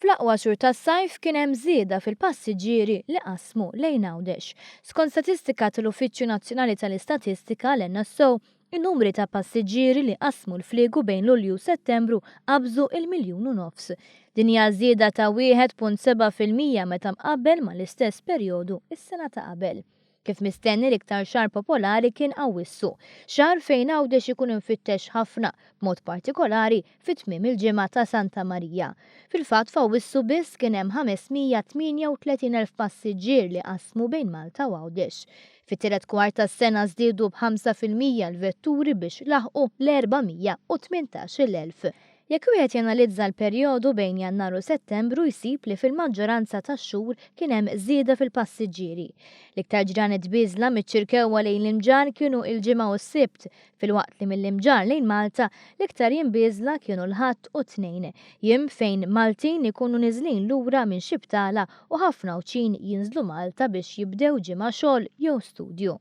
Fl-aqwa xhur tas-sajf kien hemm żieda fil-passiġġieri li qasmu lejn Għawdex. Skont statistika tal-Uffiċċju Nazzjonali tal-Istatistika, l-NSO, in-numri ta' passiġġieri li qasmu l-fliegu bejn Lulju u Settembru qabżu il-miljun u nofs. Din hija żieda ta' 1.7% meta mqabbel mal-istess perjodu is-sena ta' qabel. Kif mistenni, l-iktar xahar popolari kien Awwissu, xahar fejn Għawdex ikun imfittex ħafna, b'mod partikolari fi tmiem il-ġimgħa ta' Santa Marija. Fil-fatt f'Awwissu biss kien hemm 538,000 passiġġier li qasmu bejn Malta u Għawdex. Fit-tielet kwart tas-sena żdiedu b'5% l-vetturi biex laħqu l-418,000. Jekk wieħed janalizza l-perjodu bejn Jannar u Settembru jsib li fil-maġġoranza tax-xhur kien hemm żieda fil-passiġġieri. L-iktar ġranet bieżla miċ-Ċirkewwa lejn l-Imġarr kienu il-Ġimgħa u s-Sibt, filwaqt li mill-Imġarr lejn Malta l-iktar jiem bieżla kienu l-Ħadd u t-Tnejn, jiem fejn Maltin ikunu niżlin lura minn xi btala u ħafna Għawdxin jinżlu Malta biex jibdew ġimgħa xogħol jew studju.